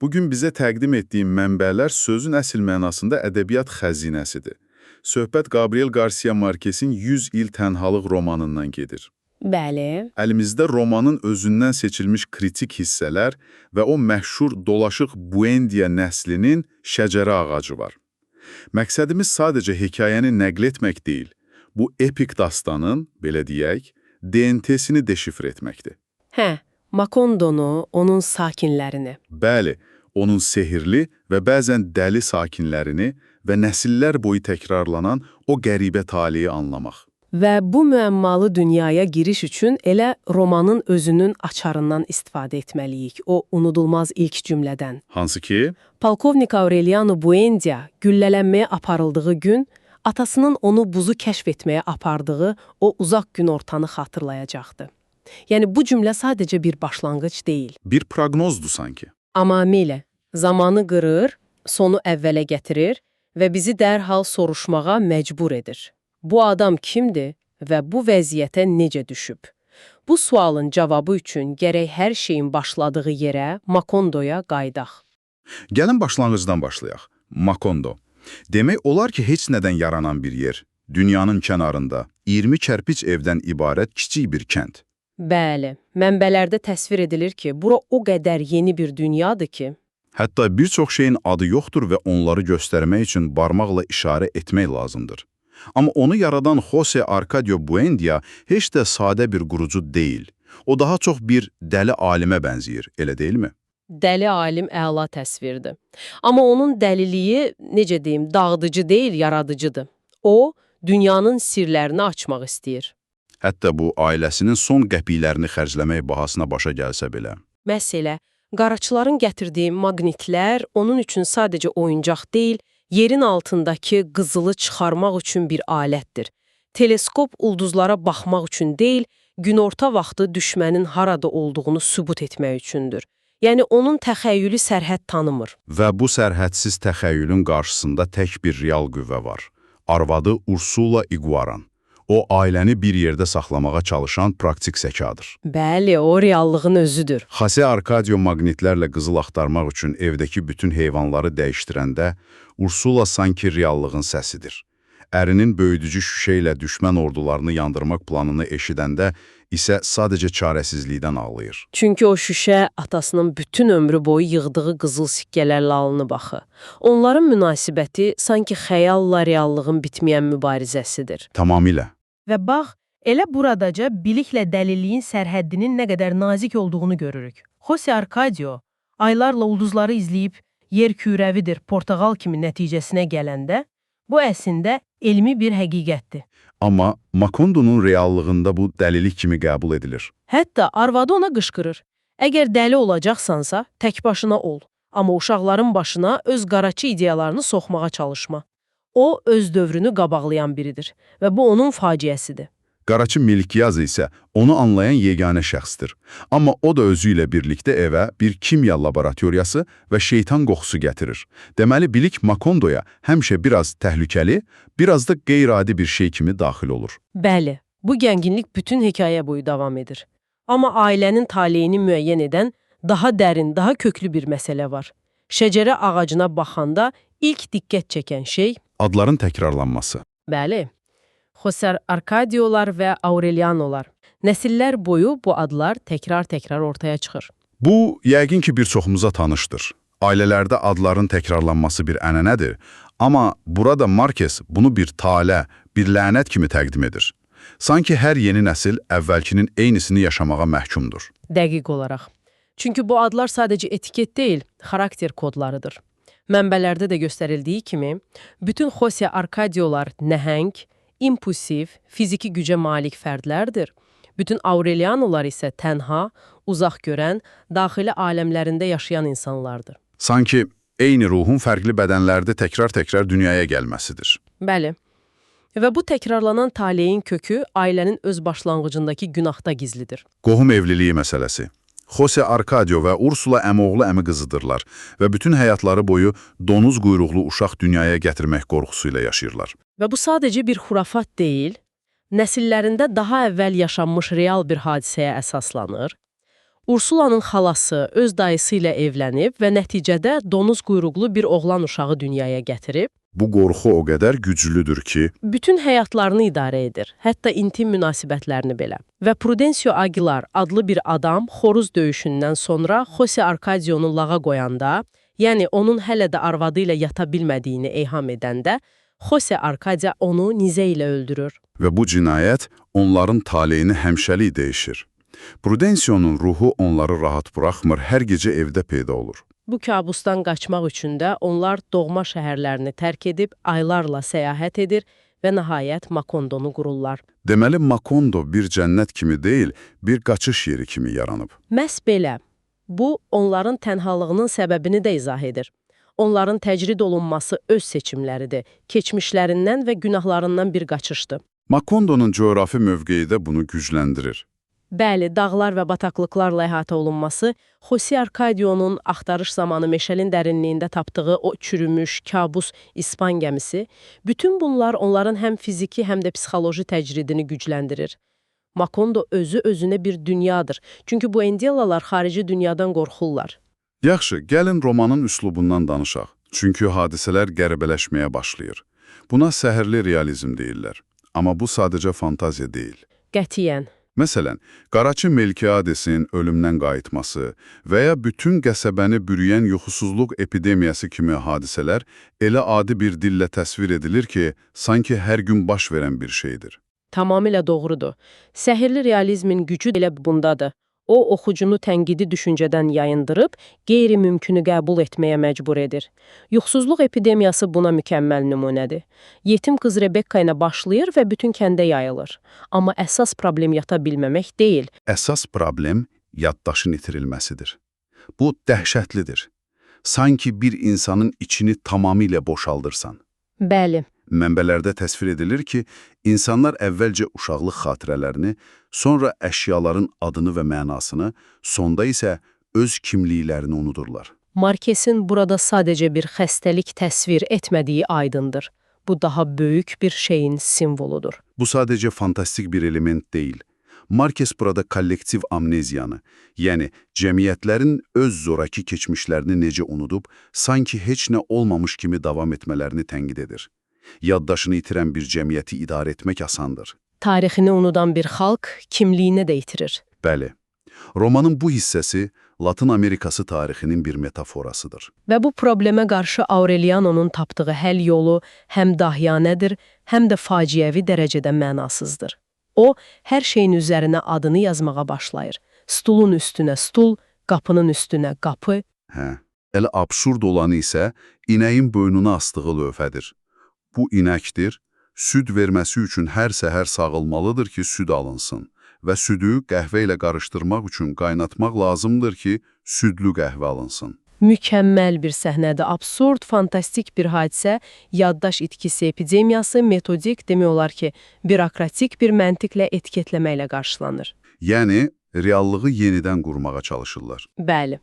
Bugün bizə təqdim etdiyim mənbələr sözün əsl mənasında ədəbiyyat xəzinəsidir. Söhbət Gabriel Garcia Marquez'in 100 il tənhalıq romanından gedir. Bəli. Əlimizdə romanın özündən seçilmiş kritik hissələr və o məşhur dolaşıq Buendia nəslinin şəcərə ağacı var. Məqsədimiz sadəcə hekayəni nəql etmək deyil, bu epik dastanın, belə deyək, DNT-sini deşifr etməkdir. Hə, Makondonu, onun sakinlərini. Bəli, onun sehirli və bəzən dəli sakinlərini və nəsillər boyu təkrarlanan o qəribə taleyi anlamaq. Və bu müəmmalı dünyaya giriş üçün elə romanın özünün açarından istifadə etməliyik, o unudulmaz ilk cümlədən. Hansı ki, Polkovnik Aureliano Buendia güllələnməyə aparıldığı gün atasının onu buzu kəşf etməyə apardığı o uzaq günortanı xatırlayacaqdı. Yəni bu cümlə sadəcə bir başlanğıc deyil. Bir proqnozdur sanki. Amamilə zamanı qırır, sonu əvvələ gətirir və bizi dərhal soruşmağa məcbur edir. Bu adam kimdir və bu vəziyyətə necə düşüb? Bu sualın cavabı üçün gərək hər şeyin başladığı yerə, Makondoya qayıdaq. Gəlin başlanğıcdan başlayaq. Makondo. Demək olar ki, heç nədən yaranan bir yer. Dünyanın kənarında 20 kərpic evdən ibarət kiçik bir kənd. Bəli, mənbələrdə təsvir edilir ki, bura o qədər yeni bir dünyadır ki, Hətta bir çox şeyin adı yoxdur və onları göstərmək üçün barmaqla işarə etmək lazımdır. Amma onu yaradan Jose Arcadio Buendia heç də sadə bir qurucu deyil. O daha çox bir dəli alimə bənzəyir, elə deyilmi? Dəli alim əla təsvirdir. Amma onun dəliliyi, necə deyim, dağıdıcı deyil, yaradıcıdır. O, dünyanın sirlərini açmaq istəyir. Hətta bu ailəsinin son qəpiklərini xərcləmək bahasına başa gəlsə belə. Məsələ, qaraçıların gətirdiyi maqnitlər onun üçün sadəcə oyuncaq deyil, yerin altındakı qızılı çıxarmaq üçün bir alətdir. Teleskop ulduzlara baxmaq üçün deyil, günorta vaxtı düşmənin harada olduğunu sübut etmək üçündür. Yəni onun təxəyyülü sərhəd tanımır. Və bu sərhədsiz təxəyyülün qarşısında tək bir real qüvvə var. Arvadı Ursula Iguaran. O, ailəni bir yerdə saxlamağa çalışan praktik zəkadır. Bəli, o reallığın özüdür. Jose Arcadio maqnitlərlə qızıl axtarmaq üçün evdəki bütün heyvanları dəyişdirəndə, Ursula sanki reallığın səsidir. Ərinin böyüdücü şüşə ilə düşmən ordularını yandırmaq planını eşidəndə isə sadəcə çarəsizlikdən ağlayır. Çünki o şüşə atasının bütün ömrü boyu yığdığı qızıl sikkələrlə alınıb axı. Onların münasibəti sanki xəyalla reallığın bitməyən mübarizəsidir. Tamamilə. Və bax, elə buradaca biliklə dəliliyin sərhəddinin nə qədər nazik olduğunu görürük. Jose Arcadio aylarla ulduzları izləyib yer kürəvidir, portağal kimi nəticəsinə gələndə, bu əslində elmi bir həqiqətdir. Amma Makondonun reallığında bu dəlilik kimi qəbul edilir. Hətta arvadı ona qışqırır. Əgər dəli olacaqsansa, tək başına ol. Amma uşaqların başına öz qaraçı ideyalarını soxmağa çalışma. O, öz dövrünü qabaqlayan biridir və bu onun faciəsidir. Qaraçı Melkiyaz isə onu anlayan yeganə şəxsdir. Amma o da özü ilə birlikdə evə bir kimya laboratoriyası və şeytan qoxusu gətirir. Deməli, bilik Makondoya həmişə biraz təhlükəli, biraz da qeyri-adi bir şey kimi daxil olur. Bəli, bu gənginlik bütün hekayə boyu davam edir. Amma ailənin taleyini müəyyən edən daha dərin, daha köklü bir məsələ var. Şəcərə ağacına baxanda ilk diqqət çəkən şey, Adların təkrarlanması. bəli, Jose Arcadiolar və Aurelianolar. Nəsillər boyu bu adlar təkrar-təkrar ortaya çıxır. Bu, yəqin ki, bir çoxumuza tanışdır. Ailələrdə adların təkrarlanması bir ənənədir. Amma burada Marquez bunu bir talə, bir lənət kimi təqdim edir. Sanki hər yeni nəsil əvvəlkinin eynisini yaşamağa məhkumdur. Dəqiq olaraq. Çünki bu adlar sadəcə etiket deyil, xarakter kodlarıdır. Mənbələrdə də göstərildiyi kimi, bütün Jose Arcadiolar nəhəng, impulsiv, fiziki gücə malik fərdlərdir. Bütün Aurelianolar isə tənha, uzaq görən, daxili aləmlərində yaşayan insanlardır. Sanki eyni ruhun fərqli bədənlərdə təkrar-təkrar dünyaya gəlməsidir. Bəli. Və bu təkrarlanan taleyin kökü ailənin öz başlanğıcındakı günahda gizlidir. Qohum evliliyi məsələsi. Jose Arcadio və Ursula əmioğlu əmi qızıdırlar və bütün həyatları boyu donuz quyruqlu uşaq dünyaya gətirmək qorxusu ilə yaşayırlar. Və bu sadəcə bir xurafat deyil, nəsillərində daha əvvəl yaşanmış real bir hadisəyə əsaslanır. Ursulanın xalası öz dayısı ilə evlənib və nəticədə donuz quyruqlu bir oğlan uşağı dünyaya gətirib. Bu qorxu o qədər güclüdür ki, Bütün həyatlarını idarə edir, hətta intim münasibətlərini belə. Və Prudencio Aguilar adlı bir adam xoruz döyüşündən sonra Jose Arcadionu lağa qoyanda, yəni onun hələ də arvadı ilə yata bilmədiyini eyham edəndə, Jose Arcadio onu nizə ilə öldürür. Və bu cinayət onların taleyini həmişəlik dəyişir. Prudensio'nun ruhu onları rahat buraxmır, hər gecə evdə peyda olur. Bu kabusdan qaçmaq üçün də onlar doğma şəhərlərini tərk edib aylarla səyahət edir və nəhayət Makondonu qururlar. Deməli, Makondo bir cənnət kimi deyil, bir qaçış yeri kimi yaranıb. Məhz belə. Bu, onların tənhalığının səbəbini də izah edir. Onların təcrid olunması öz seçimləridir, keçmişlərindən və günahlarından bir qaçışdır. Makondonun coğrafi mövqeyi də bunu gücləndirir. Bəli, dağlar və bataqlıqlarla əhatə olunması, Jose Arcadio'nun axtarış zamanı meşənin dərinliyində tapdığı o çürümüş, kabus İspan gəmisi, bütün bunlar onların həm fiziki, həm də psixoloji təcridini gücləndirir. Makondo özü özünə bir dünyadır. Çünki bu endiyalar xarici dünyadan qorxurlar. Yaxşı, gəlin romanın üslubundan danışaq. Çünki hadisələr qəribələşməyə başlayır. Buna səhərli realizm deyirlər. Amma bu sadəcə fantaziya deyil. Qətiyyən. Məsələn, Qaraçı Melkiades'in ölümdən qayıtması və ya bütün qəsəbəni bürüyən yuxusuzluq epidemiyası kimi hadisələr elə adi bir dillə təsvir edilir ki, sanki hər gün baş verən bir şeydir. Tamamilə doğrudur. Səhirli realizmin gücü elə bundadır. O, oxucunu tənqidi düşüncədən yayındırıb, qeyri-mümkünü qəbul etməyə məcbur edir. Yuxusuzluq epidemiyası buna mükəmməl nümunədir. Yetim qız Rebekka ilə başlayır və bütün kəndə yayılır. Amma əsas problem yata bilməmək deyil. Əsas problem yaddaşın itirilməsidir. Bu dəhşətlidir. Sanki bir insanın içini tamamilə boşaldırsan. Bəli, Mənbələrdə təsvir edilir ki, insanlar əvvəlcə uşaqlıq xatirələrini, sonra əşyaların adını və mənasını, sonda isə öz kimliklərini unudurlar. Markesin burada sadəcə bir xəstəlik təsvir etmədiyi aydındır. Bu daha böyük bir şeyin simvoludur. Bu sadəcə fantastik bir element deyil. Marques burada kollektiv amneziyanı, yəni cəmiyyətlərin öz zoraki keçmişlərini necə unudub, sanki heç nə olmamış kimi davam etmələrini tənqid edir. Yaddaşını itirən bir cəmiyyəti idarə etmək asandır. Tarixini unudan bir xalq kimliyini də itirir. Bəli, romanın bu hissəsi Latın Amerikası tarixinin bir metaforasıdır. Və bu problemə qarşı Aureliano'nun tapdığı həll yolu həm dahiyanədir, həm də faciəvi dərəcədə mənasızdır. O, hər şeyin üzərinə adını yazmağa başlayır. Stulun üstünə stul, qapının üstünə qapı. Hə. Elə absurd olanı isə inəyin boynuna asdığı lövhədir. Bu inəkdir, süd verməsi üçün hər səhər sağılmalıdır ki, süd alınsın və südü qəhvə ilə qarışdırmaq üçün qaynatmaq lazımdır ki, südlü qəhvə alınsın. Mükəmməl bir səhnədir, absurd, fantastik bir hadisə, yaddaş itkisi epidemiyası metodik demək olar ki, bürokratik bir məntiqlə etiketləməklə qarşılanır. Yəni, reallığı yenidən qurmağa çalışırlar. Bəli.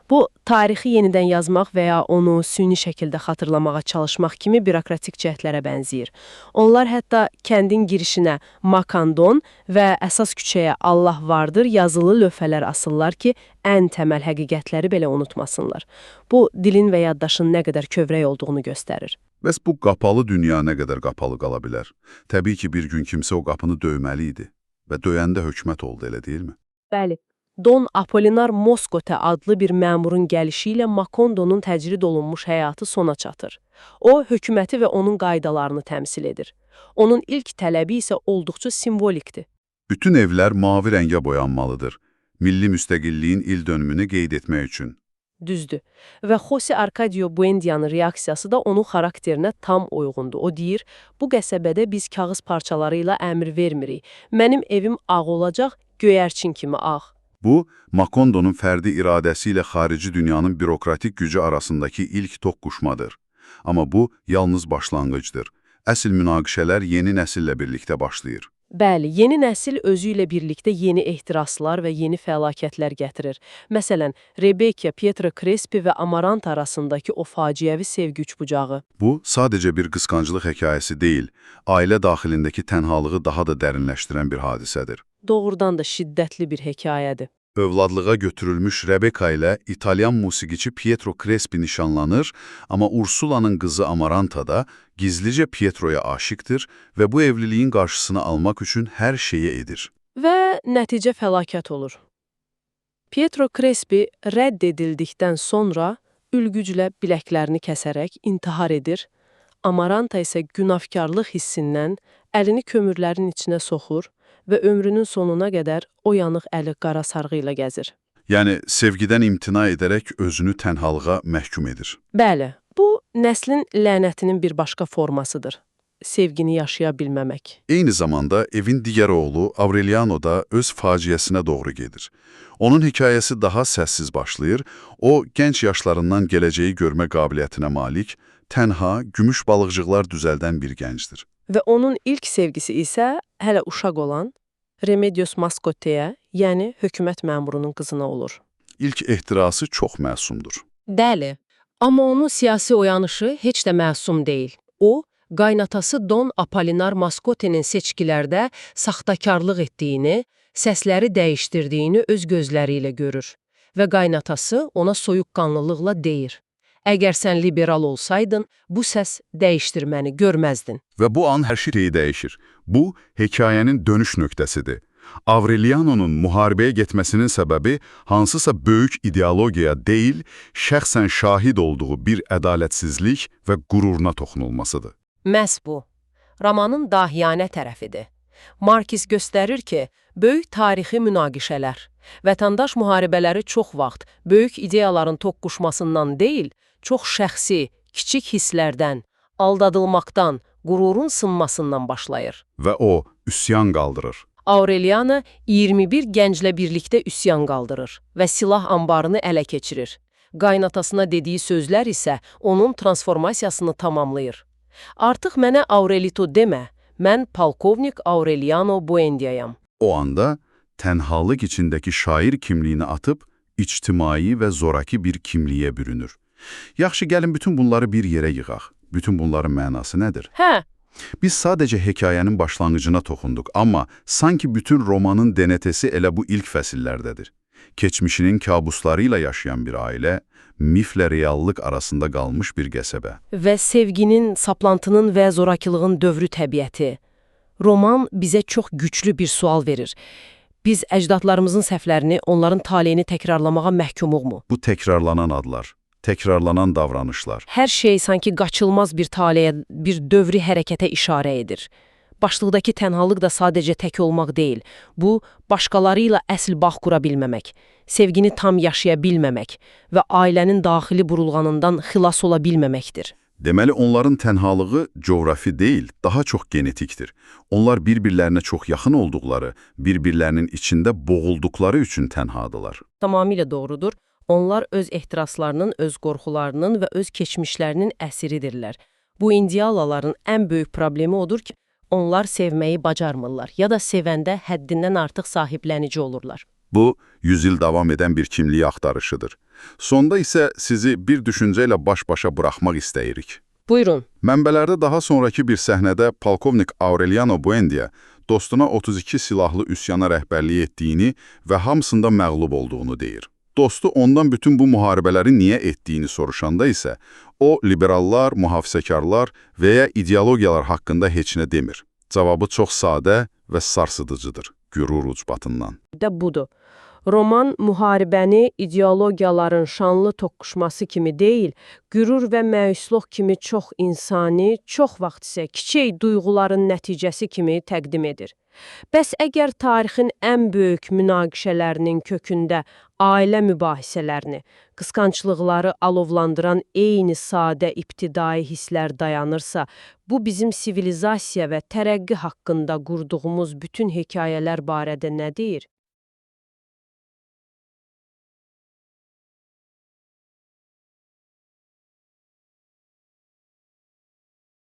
Bu, tarixi yenidən yazmaq və ya onu süni şəkildə xatırlamağa çalışmaq kimi bürokratik cəhdlərə bənzəyir. Onlar hətta kəndin girişinə Makandon və əsas küçəyə Allah vardır yazılı lövhələr asırlar ki, ən təməl həqiqətləri belə unutmasınlar. Bu, dilin və yaddaşın nə qədər kövrək olduğunu göstərir. Bəs bu qapalı dünya nə qədər qapalı qala bilər? Təbii ki, bir gün kimsə o qapını döyməli idi və döyəndə hökumət oldu, elə deyilmi? Bəli. Don Apolinar Moskote adlı bir məmurun gəlişi ilə Makondonun təcrid olunmuş həyatı sona çatır. O, hökuməti və onun qaydalarını təmsil edir. Onun ilk tələbi isə olduqca simvolikdir. Bütün evlər mavi rəngə boyanmalıdır. Milli müstəqilliyin il dönümünü qeyd etmək üçün. Düzdür. Və Jose Arcadio Buendia'nın reaksiyası da onun xarakterinə tam uyğundur. O deyir, bu qəsəbədə biz kağız parçaları ilə əmr vermirik. Mənim evim ağ olacaq, göyərçin kimi ağ. Bu, Makondonun fərdi iradəsi ilə xarici dünyanın bürokratik gücü arasındakı ilk toqquşmadır. Amma bu, yalnız başlanğıcdır. Əsl münaqişələr yeni nəsillə birlikdə başlayır. Bəli, yeni nəsil özü ilə birlikdə yeni ehtiraslar və yeni fəlakətlər gətirir. Məsələn, Rebecca, Pietro Crespi və Amaranta arasındakı o faciəvi sevgi üçbucağı. Bu, sadəcə bir qısqanclıq hekayəsi deyil, ailə daxilindəki tənhalığı daha da dərinləşdirən bir hadisədir. Doğrudan da şiddətli bir hekayədir. Övladlığa götürülmüş Rebecca ilə İtalyan musiqiçi Pietro Crespi nişanlanır, amma Ursula'nın qızı Amaranta da gizlicə Pietro'ya aşiqdir və bu evliliyin qarşısını almaq üçün hər şeyi edir. Və nəticə fəlakət olur. Pietro Crespi rədd edildikdən sonra ülgüclə biləklərini kəsərək intihar edir. Amaranta isə günahkarlıq hissindən əlini kömürlərin içinə soxur və ömrünün sonuna qədər o yanıq əli qara sarğı ilə gəzir. Yəni sevgidən imtina edərək özünü tənhalığa məhkum edir. Bəli, bu nəslin lənətinin bir başqa formasıdır. Sevgini yaşaya bilməmək. Eyni zamanda evin digər oğlu Aureliano da öz faciəsinə doğru gedir. Onun hekayəsi daha səssiz başlayır. O, gənc yaşlarından gələcəyi görmə qabiliyyətinə malik, tənha, gümüş balıqcıqlar düzəldən bir gəncdir. Və onun ilk sevgisi isə hələ uşaq olan Remedios Mascote'yə, yəni hökumət məmurunun qızına olur. İlk ehtirası çox məsumdur. Bəli, amma onun siyasi oyanışı heç də məsum deyil. O, qaynatası Don Apolinar Mascote'nin seçkilərdə saxtakarlıq etdiyini, səsləri dəyişdirdiyini öz gözləri ilə görür və qaynatası ona soyuqqanlılıqla deyir: "Əgər sən liberal olsaydın, bu səs dəyişdirməni görməzdin." Və bu an hər şey dəyişir. Bu, hekayənin dönüş nöqtəsidir. Aureliano'nun müharibəyə getməsinin səbəbi hansısa böyük ideologiya deyil, şəxsən şahid olduğu bir ədalətsizlik və qüruruna toxunulmasıdır. Məhz bu, romanın dahiyanə tərəfidir. Markis göstərir ki, böyük tarixi münaqişələr, vətəndaş müharibələri çox vaxt böyük ideyaların toqquşmasından deyil, çox şəxsi, kiçik hisslərdən, aldadılmaqdan, qürurun sınmasından başlayır. Və o, üsyan qaldırır. Aureliano 21 gənclə birlikdə üsyan qaldırır və silah anbarını ələ keçirir. Qaynatasına dediyi sözlər isə onun transformasiyasını tamamlayır. Artıq mənə Aurelito demə, mən polkovnik Aureliano Buendiayam. O anda tənhalıq içindəki şair kimliyini atıb, ictimai və zoraki bir kimliyə bürünür. Yaxşı, gəlin bütün bunları bir yerə yığaq. Bütün bunların mənası nədir? Hə, Biz sadəcə hekayənin başlanğıcına toxunduq, amma sanki bütün romanın DNT-si elə bu ilk fəsillərdədir. Keçmişinin kabuslarıyla yaşayan bir ailə, miflə reallıq arasında qalmış bir qəsəbə. və sevginin, saplantının və zorakılığın dövrü təbiəti. Roman bizə çox güclü bir sual verir. Biz əcdadlarımızın səhvlərini, onların taleyini təkrarlamağa məhkumuqmu? Bu təkrarlanan adlar, təkrarlanan davranışlar. Hər şey sanki qaçılmaz bir taleyə, bir dövrü hərəkətə işarə edir. Başlıqdakı tənhalıq da sadəcə tək olmaq deyil. Bu, başqaları ilə əsl bağ qura bilməmək, sevgini tam yaşaya bilməmək və ailənin daxili burulğanından xilas ola bilməməkdir. Deməli, onların tənhalığı coğrafi deyil, daha çox genetikdir. Onlar bir-birlərinə çox yaxın olduqları, bir-birlərinin içində boğulduqları üçün tənhadılar. Tamamilə doğrudur. Onlar öz ehtiraslarının, öz qorxularının və öz keçmişlərinin əsiridirlər. Bu indialaların ən böyük problemi odur ki, onlar sevməyi bacarmırlar ya da sevəndə həddindən artıq sahiblənici olurlar. Bu, 100 il davam edən bir kimlik axtarışıdır. Sonda isə sizi bir düşüncə ilə baş-başa buraxmaq istəyirik. Buyurun. Mənbələrdə daha sonrakı bir səhnədə polkovnik Aureliano Buendia dostuna 32 silahlı üsyana rəhbərlik etdiyini və hamısında məğlub olduğunu deyir. Dostu ondan bütün bu müharibələri niyə etdiyini soruşanda isə o, liberallar, mühafizəkarlar və ya ideologiyalar haqqında heç nə demir. Cavabı çox sadə və sarsıdıcıdır, qürur ucbatından. də budur. Roman müharibəni ideologiyaların şanlı toqquşması kimi deyil, qürur və məyusluq kimi çox insani, çox vaxt isə kiçik duyğuların nəticəsi kimi təqdim edir. Bəs əgər tarixin ən böyük münaqişələrinin kökündə ailə mübahisələrini, qısqanclıqları alovlandıran eyni sadə ibtidai hisslər dayanırsa, bu bizim sivilizasiya və tərəqqi haqqında qurduğumuz bütün hekayələr barədə nə deyir?